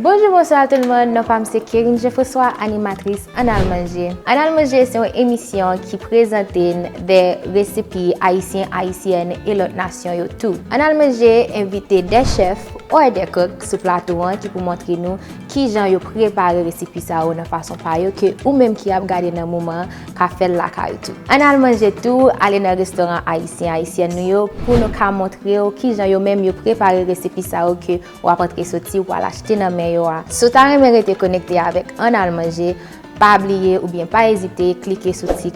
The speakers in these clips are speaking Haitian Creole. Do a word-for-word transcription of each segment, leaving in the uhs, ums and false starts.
Bonjou, bonswa tout moun. Non pa m se Kerine Jean François, animatris Ann Al Manje. Ann Al Manje se yon emisyon ki prezante n de resepi ayisyen, ayisyèn e lòt nasyon yo tou. Ann Al Manje envite de chèf or de kok sou plato an ki pou montre nou kijan yo prepare resepi sa yo nan fason pa yo ke ou menm ki ap gade nan moman an ka fè l lakay ou tou. Ann Al Manje tou, ale nan restoran ayisyen, ayisyèn nou yo pou nou ka montre w kijan yo menm yo prepare resepi sa yo ke w ap antre soti, w al achte nan men yo a. Si w ta renmen rete konekte avèk Ann Al Manje, pa bliye oubyen pa ezite klike sou ti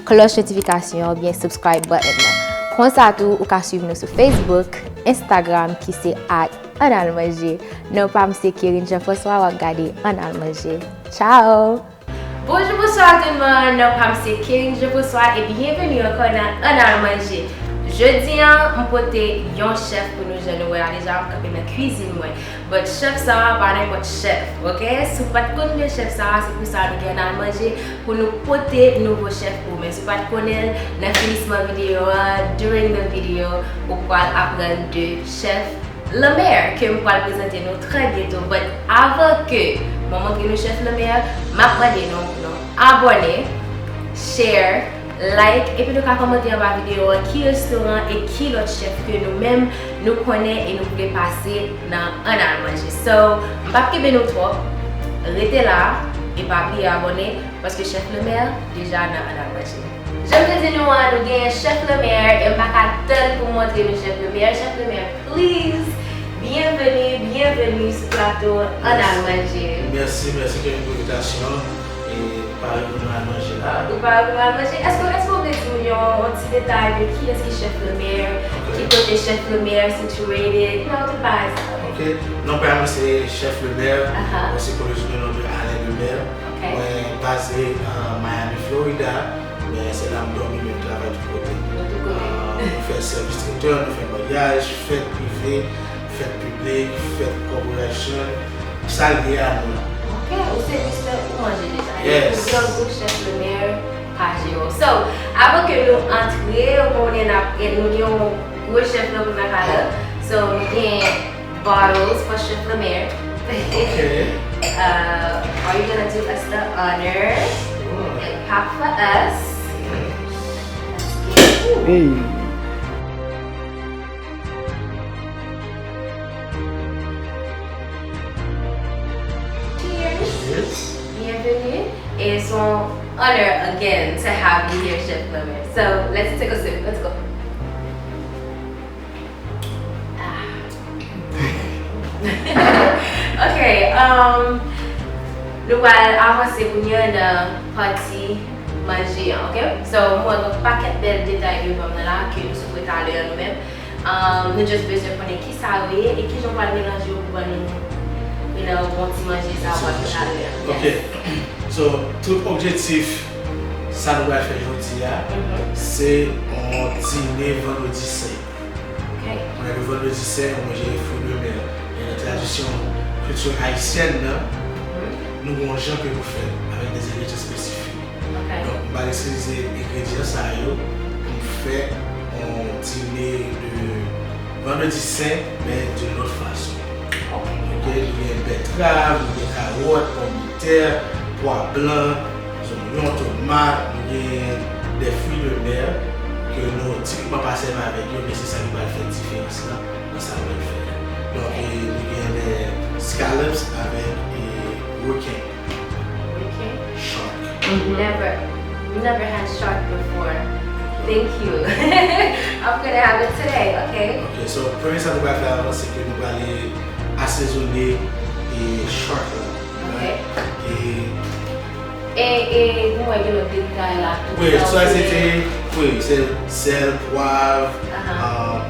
klòch notifikasyon oubyen subscribe button nan. Konsa tou, ou ka swiv nou sou Facebook, Instagram ki se at Ann Al Manje. Non pa m se Kerine Jean François, w ap gade Ann Al Manje. Ciao! Bonjou, bonswa tout moun. Non pa m se Kerine Jean François e byenveni ankò nan Ann Al Manje. Jodi a, m pote yon chèf pou nou, jan nou wè a deja, m kanpe nan kwizin mwen. But chèf sa a pa nenpòt chèf, oke? Si w pa t konn de chèf sa a, se pou sa nou gen Ann Al Manje pou nou pote nouvo chèf pou ou. Men si w pa t konnen l, nan finisman videyo a, during the video, ou pral aprann de chèf Lemaire ke m pral prezante nou trè byento. But avan ke mwen montre nou chèf Lemaire, m ap mande nou pou nou abòne, share, like, epi nou ka kòmante anba videyo an ki restoran e ki lòt chèf ke nou menm nou konnen e nou vle pase nan Ann Al Manje. So, m p ap kenbe nou twòp, rete la e pa bliye abòne paske chèf Lemaire deja nan Ann Al Manje. Jan m te di nou an, nou genyen chèf Lemaire e m pa ka tann pou m montre nou chèf Lemaire. Chèf Lemaire, please, byenveni, byenveni sou plato Ann Al Manje. Mèsi, mèsi Kerine pou envitasyon an. E pare pou nou al manje la. Ou pare pou nou al manje? Èske, èske w vle di nou yon, yon ti detay de kiyès ki chèf Lemaire, ki kote chèf Lemaire situated, you know, tout bagay sa yo? Ok. Non pa m se chèf Lemaire, mwen se Kolonèl Alain Lemaire. Ok. Mwen baze an Miami, Florida, men se la m dòmi, men m travay tout kote. Nan tout kote. Ah, nou fè sèvis trektè, nou fè maryaj, fèt prive, fèt piblik, fèt corporation, sa l ye a nou la. Ok, ou se mister ou manje deja. Yes. Ou gran gou chèf Lemaire pa jere w. So, avan ke nou antre, ou konnen n ap, nou gen yon gwo chèf nan pou n ap pale. So, nou gen bottles for Chef Lemaire. Okay. Uh, are you gonna do us the honor and pop for us? Let's get it. Hey. Cheers. Yes. Bienvenue. It's an honor again to have you here, Chef Lemaire. So let's take a sip. Let's go. Ah. Ok, um, nou pral avanse kounye a nan pati manje an, ok? So, m wè gen pakèt bèl detay devan m nan la ke nou sou prepare nou menm. Um, nou just bezwen konnen ki sa yo ye e kijan w pral melanje yo pou ban nou, you know, bon ti manje sa w pral prepare an. Ok. So, tout objektif sa nou pral fè jodi a, se yon dine vandredi sen. Ok. Kounye a, le vandredi sen, nou manje fruits de mer. E nan tradisyon kilti ayisyèn nan, nou gen yon jan ke nou fè avèk de engredyan espesifik. Ok. Donk, m pral itilize engredyan sa yo pou m fè yon dine de vandredi sen, men d'une autre façon. Ok. Ok, nou gen bètrav, nou gen kawòt, pòmdetè, pwa blan, zonyon, tomat, nou gen de fruits de mer ke nou tipikman pa sèvi avèk yo, men se sa ki pral fè diferans lan nan sa nou pral fè a. Donk, e, nou gen de scallops avèk, e, reken. Reken? Shark. Never, never had shark before. Thank you. I'm gonna have it today, ok? Ok, so, premye sa nou pral fè avan, se ke nou pral asezone, e, shark la. Ok. E, e, nou wè gen lòt detay la tou. Wi, sa se te, wi, se sèl, pwav, um,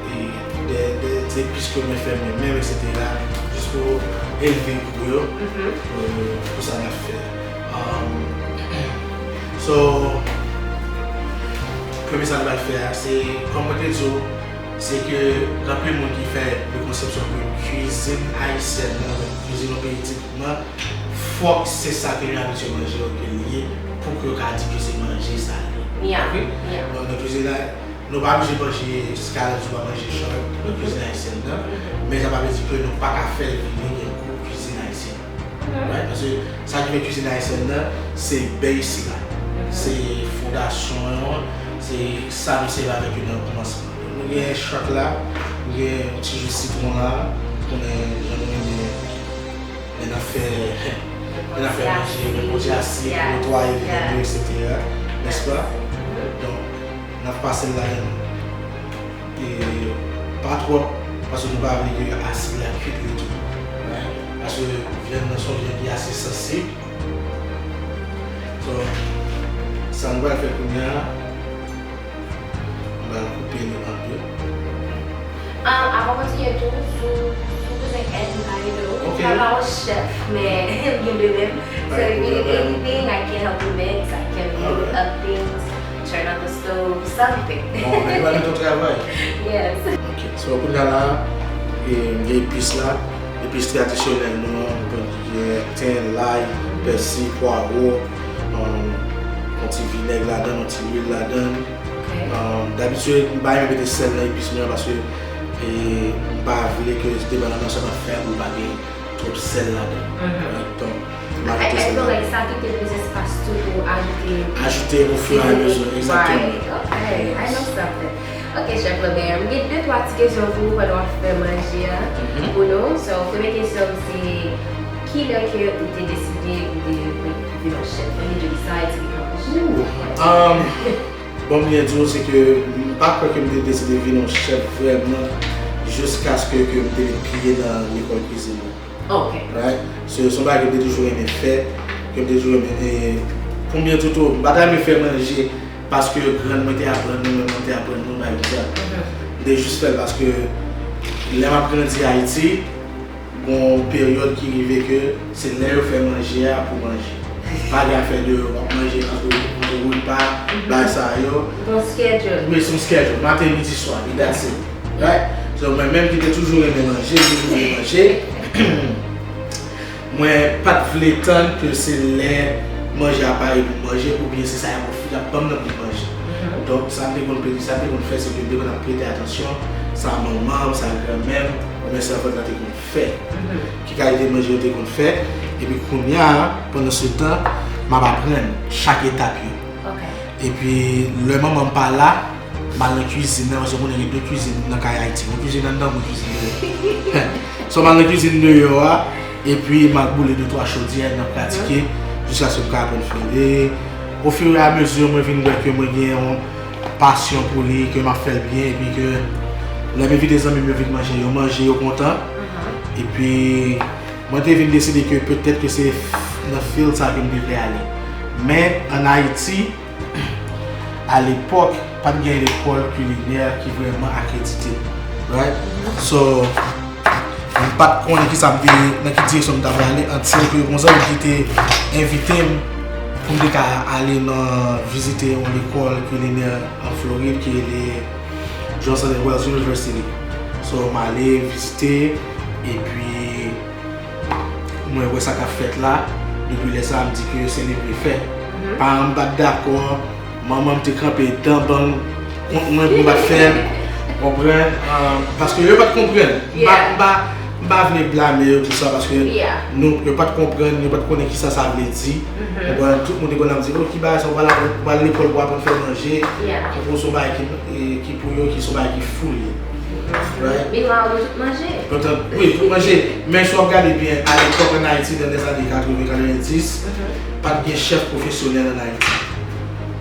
e de, de, de zepis ke mwen fè mwen menm, etsetera. Jis pou elve gou yo, pou, pou sa n ap fè. Um, so, premye sa n pral fè a, se, kòm mwen te di w, se ke gen anpil moun ki fè prekonsepsyon ke kwizin ayisyèn nan, kwizin yon peyi tipikman, fòk se sa ke yo abitye manje yo ke l ye pou ke yo ka di ke se manje sa l ye. Ok? Donk, nan kwizin la, nou pa oblije manje scallops, nou pa manje shark nan kwizin ayisyèn nan, men sa pa vle di ke nou pa ka fè l vini yon gou kwizin Kizin ayisyèn nan, se base la. Se fondasyon an, se sa nou sèvi avèk yo nan kòmansman. Nou gen chak la, nou gen yon ti ji sitwon la, nou konnen jan nou renmen lè n ap fè, lè n ap fè manje, lè pwodui asiye pou netwaye vètèb yo, etsetera. Nèspa? Donk, n ap pase l ladan l. E pa twòp, paske nou pa vle ke asid la kuit li tou. Paske vyann nan se yon vyann ki ase sansib. So, sa nou pral fè kounye a, nou pral koupe li an de. Um, avan w kontinye tou, si w, si w bezwen èd, m ka ede w. M pa yon chèf, men m gen de menm. So if you need anything, I can help you mix, I can move up things, turn on the stove, something. Bon, men yo pa met yon travay. Yes. Ok, so kounye a la, e, gen epis la, epis tradisyonèl nou an, nou konn ki gen ten, lay, pèsi, pwawo, um, yon ti vinèg ladan, yon ti lwil ladan. Um, dabitid, m pa renmen mete sèl nan epis mwen an paske, e, m pa vle ke devan nan sa m ap fè a pou l pa gen twòp sèl ladan. Donk, m ajoute sèl ladan. Sa kite plis espas tou pou ajoute. Ajoute au fur et à mesure, exactement. Ok, I know something. Ok, chèf Lambert, m gen de twa ti kesyon pou ou pandan w ap fè manje a pou nou. So, premye kesyon m se, kilè ke ou te deside ou te vin yon chèf? When did you decide to become a chef? Bon, m byen di w, se ke m pa kwè ke m te deside vin yon chèf vrèman jiskaske ke m te met pye nan lekòl kwizin nan. Ok. Right? So, se yon bagay ke m te toujou renmen fè, ke m te toujou renmen, e, pou m byen di w tou, m pa ta renmen fè manje paske grann mwen te aprann nou, mwen te aprann nou, bagay konsa. M te jis fè l paske lè m ap grandi Ayiti, gon peryòd ki rive ke se lè yo fè manje a pou manje. Pa gen afè de w ap manje ant, ant repa, bagay sa yo. Gon schedule. Wi, se yon schedule. Maten, midi, swa, e that's it. Right? So, mwen menm ki te toujou renmen manje, m toujou renmen manje, mwen pa t vle tann ke se lè manje a pare pou m manje, oubyen se sa y ap ofri, y ap ban m nan pou m manje. Donk, sa m te konn plede, sa m te konn fè, se ke m te konn ap prete atansyon, sa manman m, sa granmè m, oubyen sèvant la te konn fè. Ki kalite manje yo te konn fè. Epi kounye a, pandansetan, m ap aprann chak etap yo. Epi, lè manman m pa la, m al nan kwizin nan, paske w konnen gen de kwizin nan kay Ayiti. Yon kwizin anndan, yon kwizin deyò. So, m al nan kwizin deyò a, epi m al boule de twa chodyè, n ap pratike, jiskaske m ka aprann fere. Au fur et à mesure, mwen vin wè ke mwen gen yon pasyon pou li, ke m ap fè l byen, epi ke lè m envite zanmi m yo vin manje, yo manje, yo kontan. Epi, mwen te vin deside ke petèt ke se nan field sa ke m te vle ale. Men, ann Ayiti, alepòk, pa t gen lekòl kilinè ki vrèman akredite. Right? So, m pa t konnen kisa m te, nan ki direksyon m ta prale, until ke gon zanmi ki te envite m pou m te ka ale nan vizite yon lekòl kilinè an Florid ki rele Johnson and Wales University. So, m ale vizite, epi mwen wè sa k ap fèt la, depi lè sa a, m di ke se li m vle fè. Paran m pa t dakò, manman m te kanpe dan bann kont mwen pou m pa t fè l, konprann, paske yo pa t konprann. M pa, m pa, m pa vle blame yo, tou sa, paske nou, yo pa t konprann, yo pa t konnen kisa sa vle di. Konprann, tout moun te konn ap di, "Oh, ki bagay sa, ou pral aprann, ou pral lekòl pou aprann fè manje, konprann, se yon bagay ki, ki pou yo, ki se yon bagay ki fou li ye." Right? Meanwhile, nou tout manje. Wi, tout manje. Men si w ap gade byen, alepòk ann Ayiti, nan lèzane katreven, katrevenndis, pa t gen chèf pwofesyonèl ann Ayiti.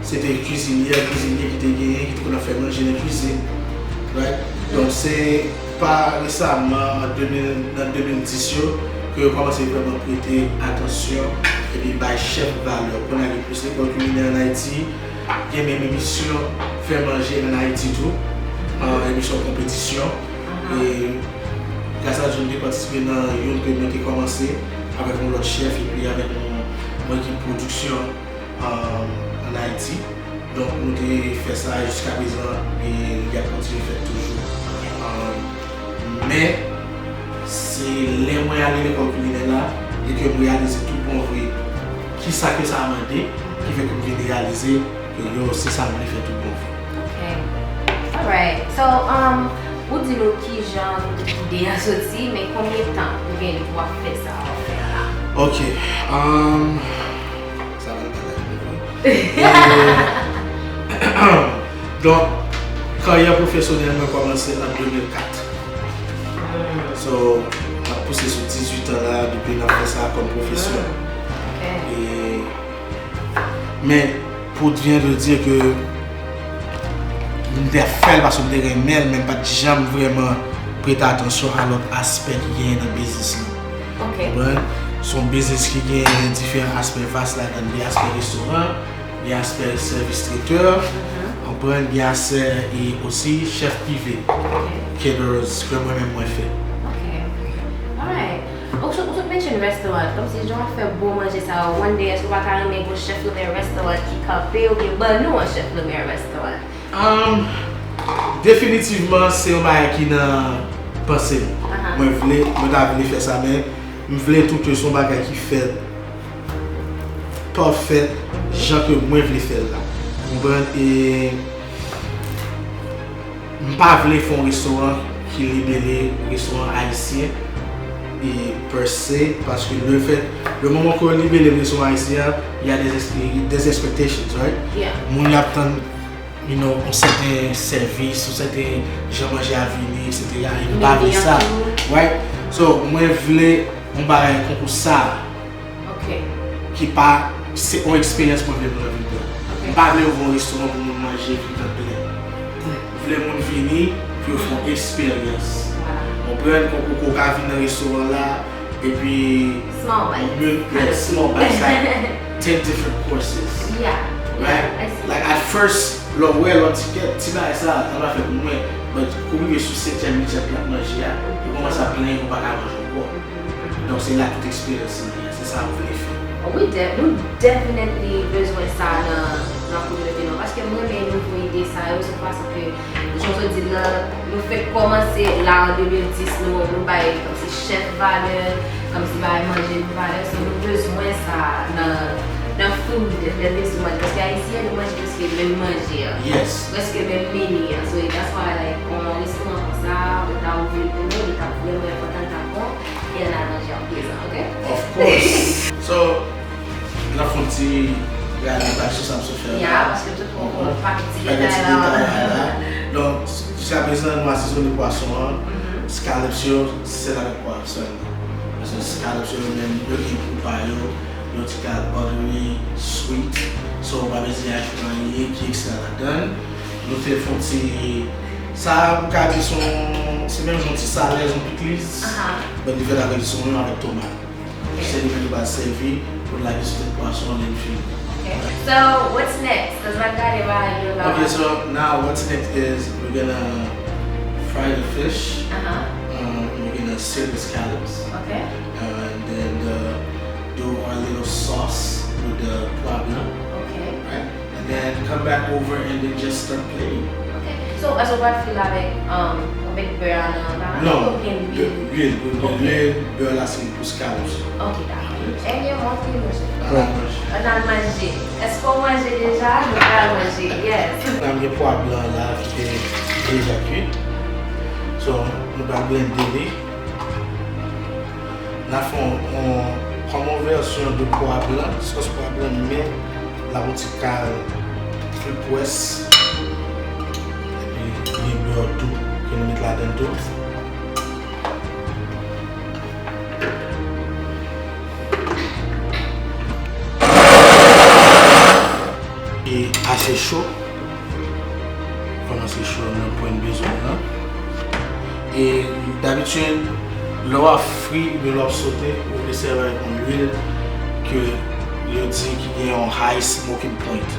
Se te kwizinyè, kwizinye ki te genyen, ki te konn ap fè manje nan kwizin. Right? Donk, se pa resaman, an de mil, nan de mil dis yo, ke yo kòmanse vrèman prete atansyon epi bay chèf valè. Kounye a gen plis lekòl kilinè ann Ayiti, gen menm emisyon fè manje ann Ayiti tou, emisyon konpetisyon. E gras a Dye, m te patisipe nan youn ke mwen te kòmanse avèk yon lòt chèf epi avèk yon, yon ekip pwodiksyon ann Ayiti. Donk, nou te fè sa jiskaprezan e li ap kontinye fèt toujou. Men, se lè mwen ale lekòl kilinè la e ke m reyalize tout bon vre kisa ke sa mande, ki fè ke m vin reyalize ke yo, se sa m vle fè tout bon vre. Ok. Alright. So, um, ou di nou kijan ide a soti, men konbyen tan ou gen pou w ap fè sa w ap fè a la? Ok. Um, sa va l bagay mwen. Donk, karyè pwofesyonèl mwen kòmanse an de mil kat. So, m ap pouse sou dizuit an la, depi n ap fè sa kòm pwofesyon. E, men, pou bien de dire ke m te fè l paske m te renmen l, men m pa t janm vrèman prete atansyon a lòt aspè ki genyen nan biznis lan. Konprann? Se yon biznis ki gen diferan aspè vas ladan l. Gen aspè restoran, gen aspè sèvis tretè, konprann, gen aspè e osi chèf prive, caterers, ke mwen menm mwen fè. Ok. Alright. Ou sot, ou sot mention restaurant, kòmsi jan w ap fè bon manje sa yo, one day, èske w pa ta renmen gon chèf nan yon restaurant ki kanpe oubyen ban nou yon chèf nan yon restaurant? Um, definitivman, se yon bagay ki nan panse m. Mwen vle, mwen ta vle fè sa, men m vle tou ke se yon bagay ki fèt pafè jan ke mwen vle fè l la. Konprann? E m pa vle fè yon restoran ki libele restoran ayisyen e per se, paske le fèt, le moman ke w libele restoran ayisyen an, y a des, ex- des expectations, right? Moun y ap tann, you know, yon sèten sèvis, yon sèten jan manje a vini, etsetera. E m pa vle sa, right? So, mwen vle yon bagay konkou sa a ki pa, se yon eksperyans mwen vle pou yo vin pran. M pa vle ouvri yon restoran pou moun manje vin tann plen. M vle moun vini pou yo fè yon eksperyans. Konprann? Konkou ke w ka vin nan restoran la, epi small bites, like ten different courses. Right? Like, at first, lè w wè lòt tikèt, ti bagay sa, sa pa fè pou mwen. But kou w rive sou setyèm, uityèm plat manje a, ou kòmanse ap plenyen ke w pa ka manje ankò. Donk, se la tout eksperyans lan ye. Se sa m vle fè. Wi, de- nou definitely bezwen sa nan, nan kominote nou. Paske m renmen nouvo ide sa yo, se yon fason ke, jan w sot di l lan, nou fenk kòmanse la an de mil dis, nou, nou bay kòmsi chèf valè, kòmsi bay manje nou valè. So, nou bezwen sa nan, nan food, nan restoran. Paske Ayisyen, nou manje prèske menm manje an. Prèske menm meni an. So, that's why, like, yon restoran konsa, ou ta ouvri l pou nou, li t ap vrèman enpòtan, li t ap bon. E ann al manje an prezan, ok? Of course. So, n ap fè yon ti rale bay sou sa m sot fè la. Ya, paske tout moun konn pa gen ti detay la. Donk, jiskaprezan, nou asezone pwason an. Scallops yo, se sèl avèk pwa sèlman. Paske scallops yo, yo menm, yo gen gou pa yo, yon ti kal buttery, sweet. So, ou pa bezwen ajoute anyen ki ekstra ladan l. Nou te fè yon ti, sa, m ka di se yon, se menm jan yon ti salèz, yon pikliz. But li fèt avèk zonyon, avèk tomat. Se li menm nou pral sèvi pou n lage sou tèt pwason an lè n fini. So, what's next? 'Cause m ap gade bagay yo la. Okay, so now what's next is we're gonna fry the fish. Um, we're gonna sear the scallops. And then uh, do our little sauce with the pwa blan. Right? And then come back over and then just start plating. Ok. So, èske w pral fri l avèk, um, avèk bè a nan, nan, non, oubyen lwil? Lwil, lwil, lwil, bè la se pou scallops. Ok, dakò. Ebyen, montre nou, chèf. Ann al manje. Ann al manje. Èske w manje deja? Nou pral manje. Yes. N ap gen pwa blan la ki te deja kwit. So, nou pral blende li. N a fè yon, yon, kòm yon vèsyon de pwa blan, sòs pwa blan, men l ap yon ti kal pli pwès. Epi, gen bè dou ke nou met ladan l tou. E ase cho. Kòmanse cho nan pwen n bezwen an. E dabitid, lè w ap fri oubyen lè w ap sote, ou vle sèvi avèk yon lwil ke yo di ki gen yon high smoking point.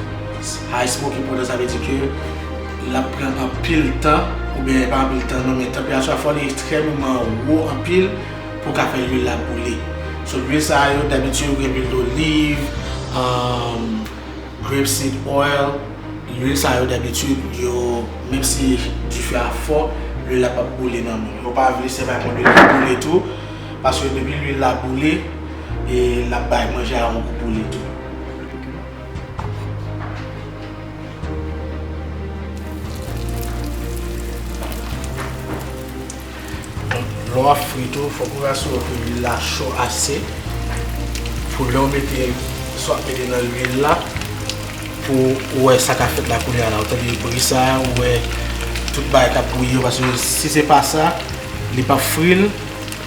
High smoking point, sa vle di ke l ap pran anpil tan, oubyen pa anpil tan non, men tanperati a fò li ekstrèmeman wo anpil pou w ka fè lwil la boule. So, lwil sa yo, dabitid, ou gen lwil doliv, um, grapeseed oil, lwil sa yo dabitid, yo, menm si dife a fò, lwil la p ap boule nan men w. Yo pa vle sèvi ak yon lwil ki boule tou, paske depi lwil la boule, e l ap bay manje a yon gou boule tou. Donk, lè w ap fri tou, fòk ou asire w ke lwil la cho ase. Pou lè w mete, swa mete nan lwil la, pou ou wè sa k ap fèt la kounye a la. Ou tande bri sa, ou wè tout bagay k ap bouyi yo, paske si se pa sa, li p ap fri l,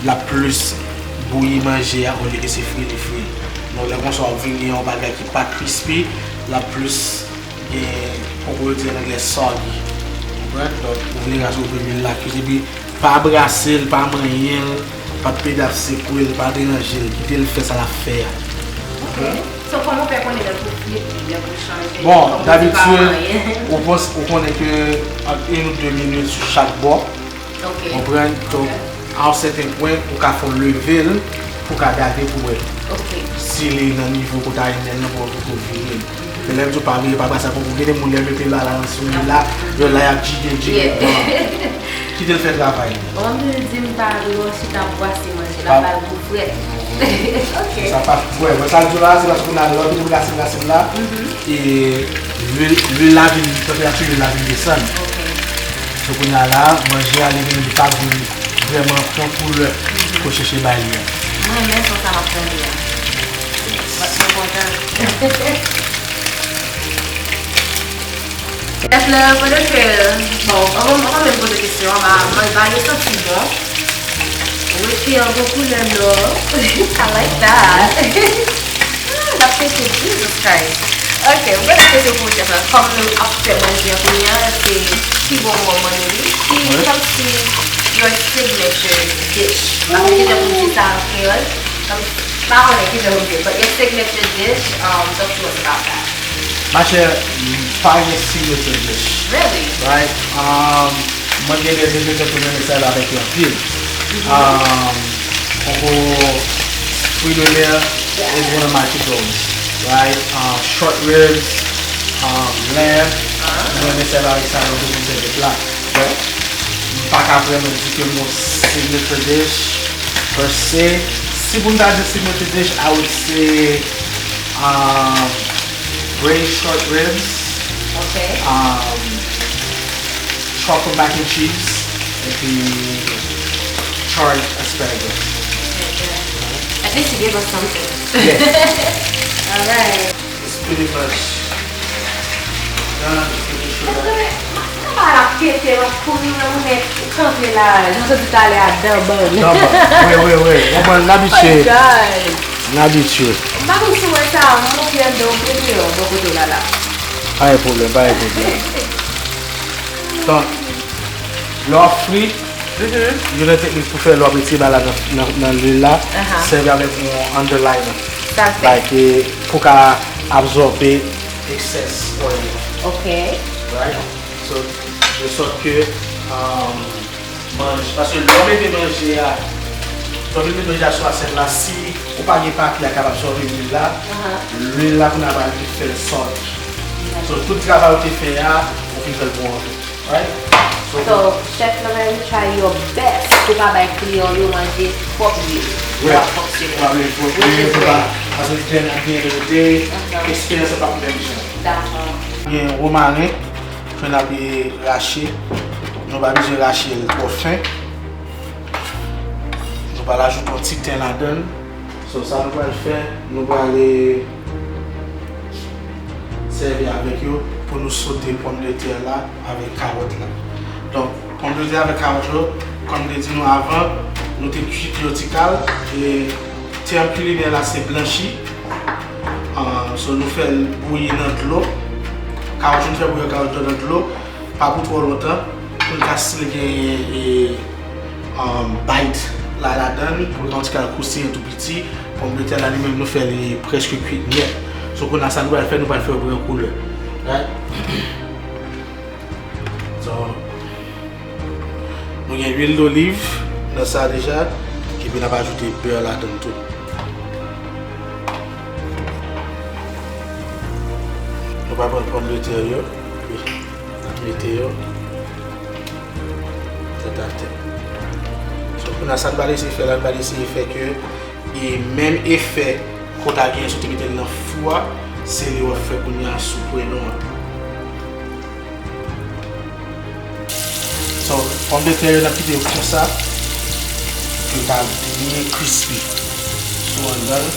l ap plis bouyi manje a olye ke se fri li fri l. Donk, lè konsa, w ap vin gen yon bagay ki pa crispy, l ap plis gen, kòm yo di an anglè, soggy. Ou konprann? Donk, ou vle rache, ou vle lwil la kwit, epi pa brase l, pa manyen l, pa pede ap sekwe l, pa deranje l, kite l fè sa l ap fè a. Ok. So, kòman w fè konnen lè pou frit li, lè pou chanje? Bon, dabitid, ou pons-, ou konnen ke ant youn ou de minit sou chak bò. Ok. Konprann? Donk, a yon sèten pwen, ou ka fè w leve l pou w ka gade pou wè si li nan nivo ke w ta renmen l lan pou w vire l. Men lè m di w pa vire, pa brase a, konprann, gen de moun lè yo mete l la, la, sou lwil la, yo la, y ap jige, jige. Non. Kite l fè travay li. Bon, m te di m pa vle w chita ap brase manje la, pa l gou frèt. Ok. Sa pa, wè, wè, sa l di w la, se paske kounye a lè w te brase, brase l la, e lwil, lwil la vin, tanperati lwil la vin desann. Ok. So, kounye a la, manje a, li vin, li pa vin vrèman pran koulè ke w chèche bay li a. Mwen renmen son sa m ap tande a. Mwen kontan. Chèf la, pandan ke, bon, anvan, anvan menm poze kesyon an, ma, ma, ba yo santi bon. Wi, pi an bon koulè nò. I like that. Ah, l ap pete, Jesus Christ. Ok, mwen gen kesyon pou chèf la. Kòm nou ap fè manje an kounye a, se pi bon moman nou li. Ki, kòmsi, your signature dish. Mwen pa konn kijan pou m di sa an kreyòl. Kòm, pa konnen kijan pou m di, but your signature dish, um, talk to us about that. Machè, m pa gen signature dish. Really? Right? Um, mwen gen de signature ke mwen renmen sèvi avèk yo anpil. Um, tankou free de mer is one of my to-gos. Right? Um, short ribs, um, lamb. Mwen renmen sèvi avèk sa lè m sèvi pla. But m pa ka vrèman di ke m gon signature dish per se. Si pou m ta di signature dish, I would say, um, braised short ribs, um, truffle mac and cheese, epi charred asparagus. At least you gave us something. Yes. All right. It's pretty much done. It's pretty sure. Mwen pa la pete, m ap kouri, mwen mwen kanpe la. Jan w te di talè a, danban. Danban. Wi, wi, wi. Mwen, mwen, n abitye. Oh my God. N abitye. M pa konn si w wè sa, m monte anndan, ou premye an, bò kote w la la. Pa gen pwoblèm, pa gen pwoblèm. Donk, lè w ap fri, youn nan teknik pou fè lè w ap retire bagay la nan, nan, nan lwil la, sèvi avèk yon underliner. Sa l fè? Like, pou ka absòbe excess oil. Ok. Right? So, de sorte que, um, manje, paske lè w mete manje a, lè w mete manje a sou asyèt la, si ou pa gen papye a k ap absòbe lwil la, lwil la kounye a pral vin fè l sòti. So, tout travay ou te fè a, ou fin fè l pou w antre. Right? So, chèf la, you try your best pou pa bay kliyan yo manje twòp lwil. Wi. Pou ap fonksyone. Pou pa bay twòp lwil, pou pa, paske at the end of the day, eksperyans la pa pou menm jan. Dakò. Gen womaren, ke n ap rache. Nou pa bezwen rache l twò fen. Nou pral ajoute yon ti ten ladan l. So, sa nou pral fè, nou pral, eh, sèvi avèk yo pou nou sote pòmdetè la avèk kawòt la. Donk, pòmdetè avèk kawòt yo, kòm m te di nou avan, nou te kuit yo ti kal, e tèm kilinè la se blanchi. Ah, so, nou fè l bouyi nan dlo. Kawòt yo, nou fè bouyi kawòt yo nan dlo. Pa pou twò lontan, pou l ka still gen, e, um, bite la ladan l, pou l ka yon ti kal kroustiyan tou piti. Pòmdetè la, li menm, nou fè li prèske kuit nèt. So, kounye a, sa nou pral fè, nou pral fè l pran koulè. Right? So, nou gen lwil doliv nan sa deja, epi n ap ajoute bè ladan l tou. Nou pral pran pòmdetè yo, epi n ap mete yo tèt a tèt. So, kounye a, sa n pral eseye fè la, n pral eseye fè ke, e, menm efè ke w ta genyen si w te mete l nan fou a, se li w ap fè kounye a sou pwenon an. So, pòmdetè yo, n ap kite yo konsa, pou yo ka byen crispy sou anndan l.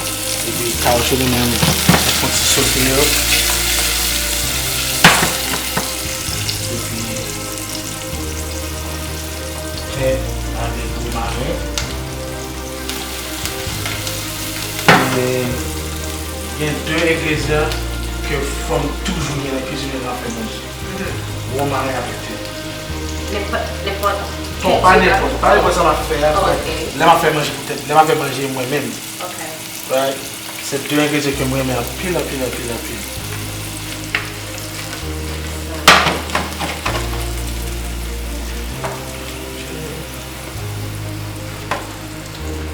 Epi kawòt yo li menm, fè yon ti sote yo. Epi fè avèk womarin. E gen de engredyan ke fò m toujou gen nan kizin lè m ap fè manje. Womarin avèk te. Nenpòt, nenpòt. Bon, pa nenpòt, pa nenpòt sa m ap fè a. Oh, ok. Lè m ap fè manje pou tèt, lè m ap fè manje mwen menm. Ok. Right? Se de engredyan ke m renmen anpil, anpil, anpil, anpil.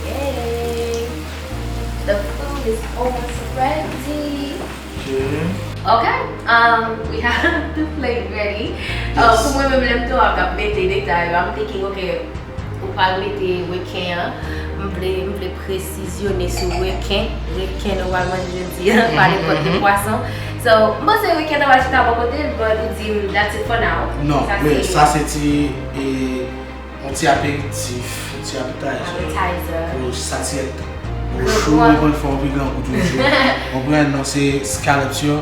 Yay! The food is almost ready. Ok. Okay, um, we have the plate ready. Uh, pou mwen menm, lè m te wè w ap mete detay yo, I'm thinking, okay, ou pral mete reken an. M vle, m vle presizyone sou reken. Reken nou pral manje jodi a, pa nenpòt de pwason. So, m panse reken an pral chita bò kote l, but ou di m, that's it for now. Non, men sa se ti, e, yon ti aperitif, yon ti appetizer. Appetizer. Pou sa ti èt gwo cho, li konn fè yon pi gran gou toujou. Konprann, non, se scallops yo.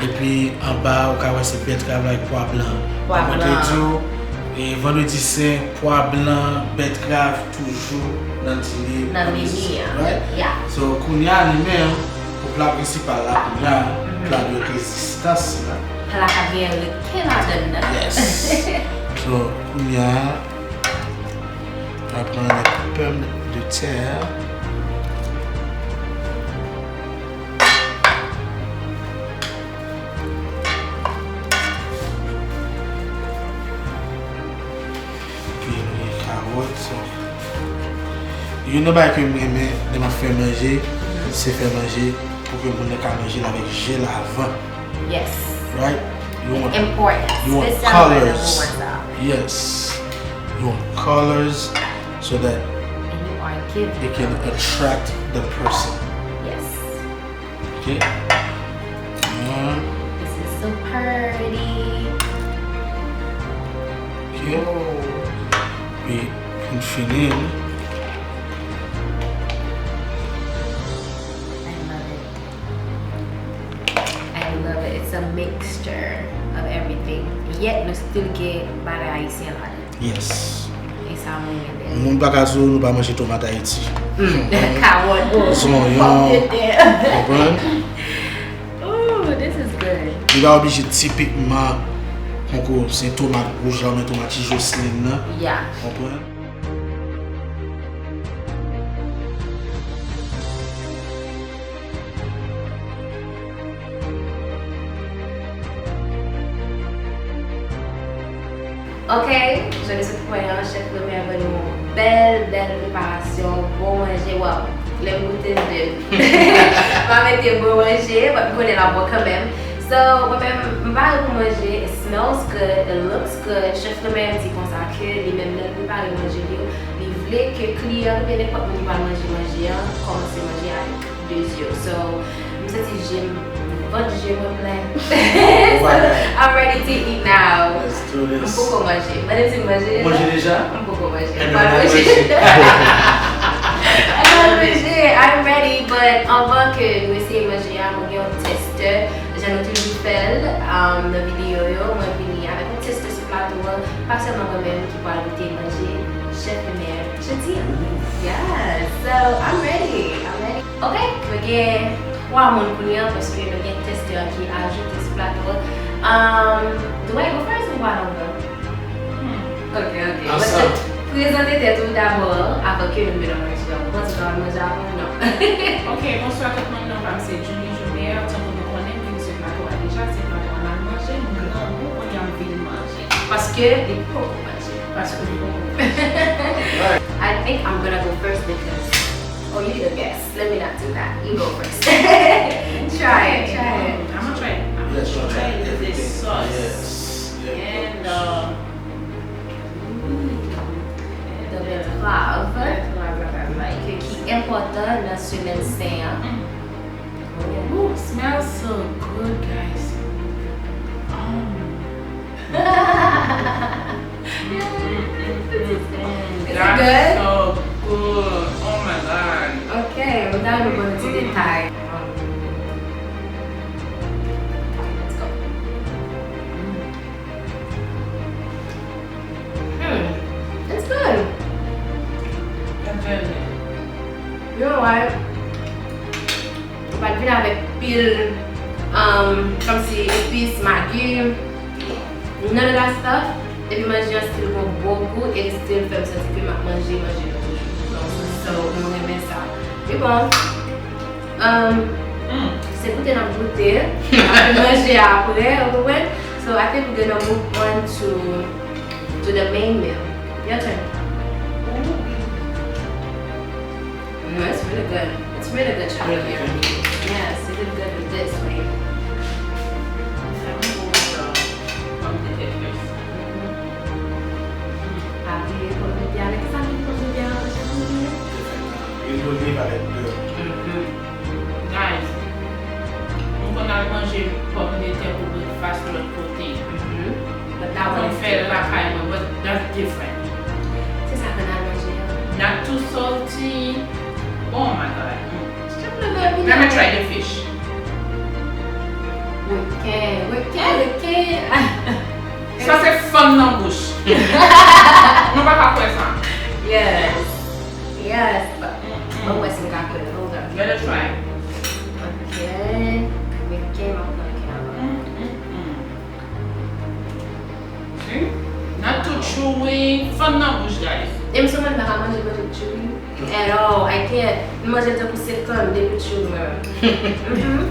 Epi anba, ou ka wè se bètrav la ak pwa blan. Pwa blan. Kòm mwen te di w, e, vandredi sen, pwa blan, bètrav toujou nan dine. Nan meni an. Right? Yeah. So, kounye a, li menm, pou pla prensipal la, kounye a, pla de rezistans la. Pla k ap gen reken ladan l nan. Yes. So, kounye a, Mwen pran lè pòmdetè. Epi nou gen kawòt. So, youn nan bagay ke m renmen lè m ap fè manje, se fè manje pou ke moun nan ka manje l avèk je l avan. Yes. Right? You want, important, you want especially colors. Yes. You want colors so that it can attract the person. Yes. Ok. This is so pretty. Ok. Epi pou n fini l. I love it. I love it. It's a mixture of everything. Yet, nou still gen bagay ayisyen ladan. Yes. E sa mwen renmen. Moun pa ka di w nou pa manje tomat Ayiti. Kawòt, oh, zonyon, pòmdetè. Konprann? Ooh, this is good. Li pa oblije tipikman, tankou se tomat wouj la oubyen tomat Jocelyn nan. Yeah. Konprann? Ok, jan nou sot wè an, chèf Lomè ban nou yon bèl, bèl preparasyon, bon manje, waw, lè m goute l de, m a mete bon manje, but m konnen l ap bon kanmenm. So, mwen menm, m pare pou manje, it smells good, it looks good. Chèf Lomè di konsa ke li menm lè l prepare manje li yo, li vle ke kliyan oubyen nenpòt moun ki pral manje manje an, kòmanse manje avèk de zye. So, m santi je m, vant je mwen plen. So, I'm ready to eat now. Let's do this. M poko manje. Mande m si m manje deja? Manje deja? M poko manje. M pral manje. M pral manje. I'm ready, but anvan ke nou eseye manje a, mwen gen yon testè. Jan nou toujou fè l, um, nan videyo yo, mwen vini avèk yon testè sou plato an, pa sèlman mwen menm ki pral goute manje chèf Lomè jodi an. Yeah, so I'm ready, I'm ready. Ok, mwen gen twa moun kounye a paske nou gen testè ki ajoute sou plato an. Um, do I go first ou Juan go? Hmm. Ok, ok. Ansanm. Prezante tèt ou dabò, avan ke nou mennen manje a. Ou panse w ta pral manje avan? Non. Ok, bonswa tout moun, non pa m se Julie Joubert, tankou nou konnen m vin sou plato a deja, se plato a n al manje, m grangou, kounye a m vin manje. Paske li poko manje. Paske li poko manje. I think I'm gonna go first because, oh, you the guest. Let me not do that. You go first. Try it, try it. I'm gonna try it. I'm gonna try it with this sauce. Yes. And, uh, the betterave. Betterave, like, ki enpòtan nan semèn sen an. Ooh, smells so good, guys. Um. Is it good? That's so good. Oh my God. Ok, m ta renmen konn ti detay. Let's go. Hmm, it's good. Enjoy it. You know what? Ou pa t vin avèk pil, um, kòmsi epis, magi, none of that stuff. Epi manje an still gon bon gou, e li still fè m santi ke m ap manje manje yo toujou. Donk, so, mwen renmen sa. Pi bon, um, se goute n ap goute, apre manje a apre, ou konprann? So, I think we're gonna move on to, to the main meal. Your turn. No, it's really good. It's really good, Chef Amir. Yes, you did good with this, babe. Pa bliye pòmdetè a. Ki sa ki pòmdetè a, Chef Amir? Lwil doliv avèk dlo. Guys, m konn al manje pòmdetè pou breakfast lòt kote. But that one is different. Mwen fè l lakay mwen, but that's different. Se sa ke n al manje an. Not too salty. Oh my God. Mm. Let me try the fish. Reken, reken, reken. Sa se fann nan bouch. Nou pa ka kwè sa. Yes. Yes. Mwen wè si m ka kwè. Hold on. Let us try. Ok. Reken, m ap pran reken an. Mm, mm, mm. See? Not too chewy. Fann nan bouch, guys. E m sou mwen pa ka manje manje chewy at all. I can't. M manje l tankou se kann depi chewy mwen. Mhm.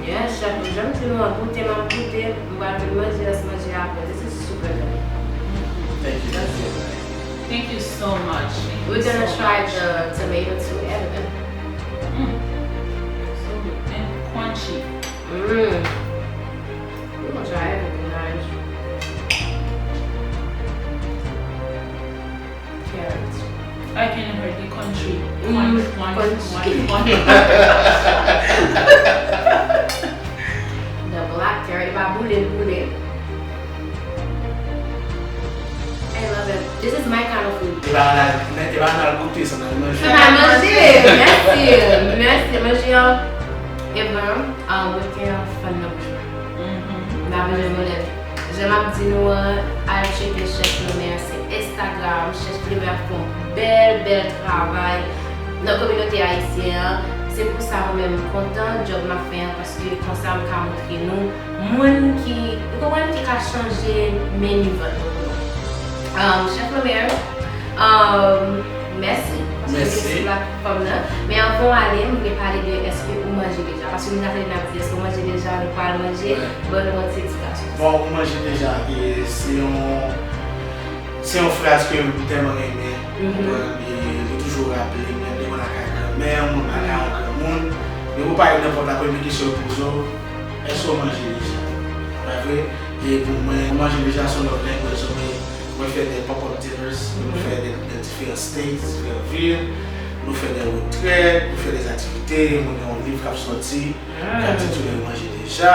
Yeah, chef, jan m di nou an, goute m ap goute, m pral vin manje rès manje a apre. This is super good. Thank you. That's it. Thank you so much. We're gonna try the tomato too, Evelyn. Mm. So good and crunchy. Mm. We're gonna try everything, guys. Carrots. I can hear the country. Mm, country, country, country. The black carrot, e pa boule l boule. I love it. This is my kind of food. E pa ann al, e pa ann al goute, se ann al manje. Se ann al manje. Mèsi. Mèsi. Manje an. E bon, ah, mwen te an fan nan bouch mwen. Mhm. M pa bezwen mande. Jan m ap di nou an, al tcheke Chef Lemaire sou Instagram. Chef Lemaire ap fè yon bèl, bèl travay nan kominote ayisyen an. Se pou sa mwen menm m kontan djòb m ap fè an, paske konsa m ka montre nou moun ki, ou konprann, ki ka chanje meni vant nou pou nou. Um, Chef Lemaire, um, mèsi paske w vin sou platfòm nan. Men anvan w ale, m vle pale de èske ou manje deja. Paske nou ta tande n ap di èske w manje deja, nou pral manje. Ban nou yon ti edikasyon. Bon, ou manje deja, e se yon, se yon fraz ke m tèlman renmen. Mhm. Ou konprann, e li toujou raple m, menm lè mwen lakay granmè m, mwen lakay yon granmoun. Men ou pa yon nenpòt, la premye kesyon yo poze w, èske w manje deja? Pa vre? E pou mwen, manje deja se yon love language, mwen, mwen fè de pop-up dinners, mwen fè de, de diferan states, diferan vil, nou fè de retrèt, nou fè de aktivite, mwen gen yon liv k ap sòti, k ap titile Ou manje deja.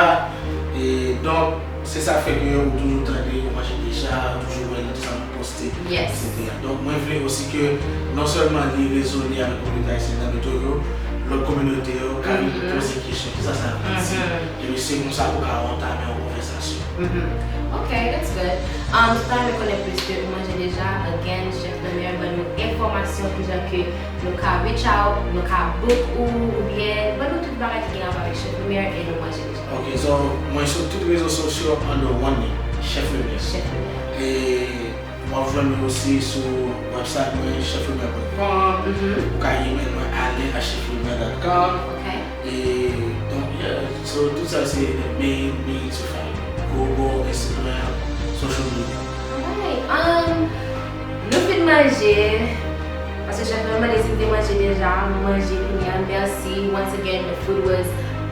E donk, se sa fè ke ou toujou tande, ou manje deja, ou toujou wè nan tout sa nou poste, etsetera. Donk, mwen vle osi ke non sèlman li rezone avèk kominote ayisyèn nan, men tou lòt kominote yo ka vin poze kesyon, kisa sa vle di? Epi se konsa ou ka antame yon konvèsasyon. Mhm. Ok, that's good. Um, m ta renmen konnen plis de Ou manje deja. Again, Chef Lemaire ban nou enfòmasyon kijan ke nou ka reach out, nou ka book ou, oubyen ban nou tout bagay ki gen rapò avèk Chef Lemaire e Nou manje deja. Ok, so, mwen sou tout rezo sosyo under one name, Chef Lemaire. Chef Lemaire. E w ap jwenn mwen osi sou website mwen, chef lemaire dot com. Mhm. Ou ka email mwen, alain at chef lemaire dot com. Ok. E, donk, yeah, so, tout sa se the main means to find me. Google, Instagram, social media. Alright, um, nou fin manje, paske chef mwen mande si m te manje deja, m manje kounye a, mèsi. Once again, the food was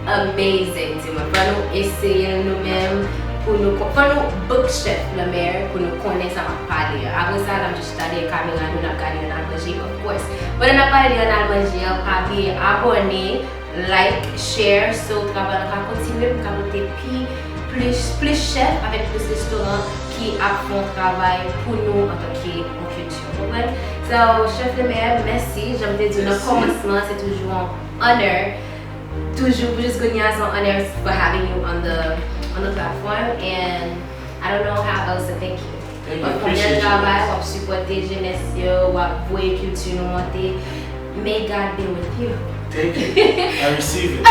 amazing, timoun. Fò nou eseye l nou menm, pou nou, fò nou book Chef Lemaire, pou nou konnen sa m ap pale a. Apre sa, n ap jis chita dèyè kamera nou, n ap gade yo nan manje, of course. Pandan n ap pale de yo nan manje an, pa bliye abòne, like, share, so travay la ka kontinye pou n ka pote pi, plis, plis chèf avèk plis restoran ki ap fè yon travay pou nou antanke yon kilti. So, Chef Lemaire, mèsi. Jan m te di w nan kòmansman, se toujou yon honor. Toujou, pou jis kounye a, se yon honor for having you on the, on the platform. And I don't know how else to thank you. Thank you. Appreciate you. Travay, w ap sipòte jenès yo, w ap voye kilti nou monte. May God be with you. Thank you. I receive it.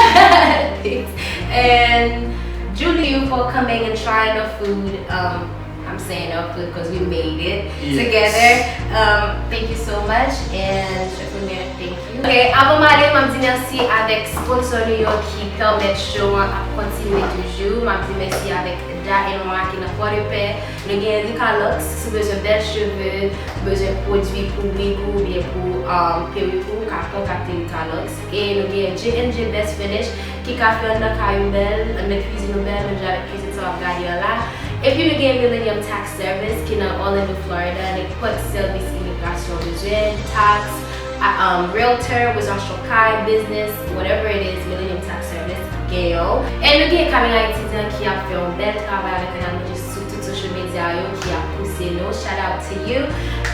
Thanks. And Julie, you for coming and trying the food. Um, I'm saying our food because we made it together. Um, thank you so much. And Chef Lemaire, thank you. Ok, avan m ale, m ap di mèsi avèk sponsor nou yo ki pèmèt show an ap kontinye toujou. M ap di mèsi avèk Da Elmar ki nan Pòdepè. Nou gen Ricalox, si w bezwen bèl cheve, ou bezwen pwodui pou wig ou oubyen pou um, perik ou, ou ka kontakte Ricalox. E nou gen J and J Best Finish ki ka fè anndan kay ou bèl, anndan kwizin ou bèl, menm jan avèk kwizin sa w ap gade an la. Epi nou gen Millennium Tax Service ki nan Orlando, Florida, nenpòt sèvis imigrasyon w bezwen, tax, a- um, realtor, rezwasyon kay, business, whatever it is, Millennium Tax Service gen yo. E nou gen Kamera Etidyan ki ap fè yon bèl travay avèk Kanal Manje sou tout social media yo ki ap pouse nou. Shout out to you.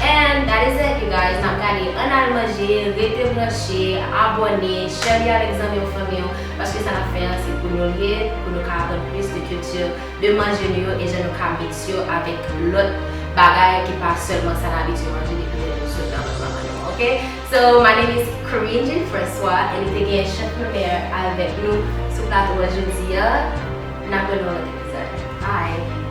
And that is it, you guys. N ap gade, ann al manje, rete branche, abòne, share li avèk zanmi w, fanmi w, paske sa n ap fè an, se pou nou l ye, pou nou ka aprann plis de kilti, de manje nou yo, e jan nou ka mix yo avèk lòt bagay ki pa sèlman sa n abitye manje depi lè nou sot nan vant manman nou, ok? So, my name is Corinne Jean Francois, e nou te gen Chef Lemaire avèk nou sou plato a jodi a. N ap wè nou nan lòt epizòd. Bye!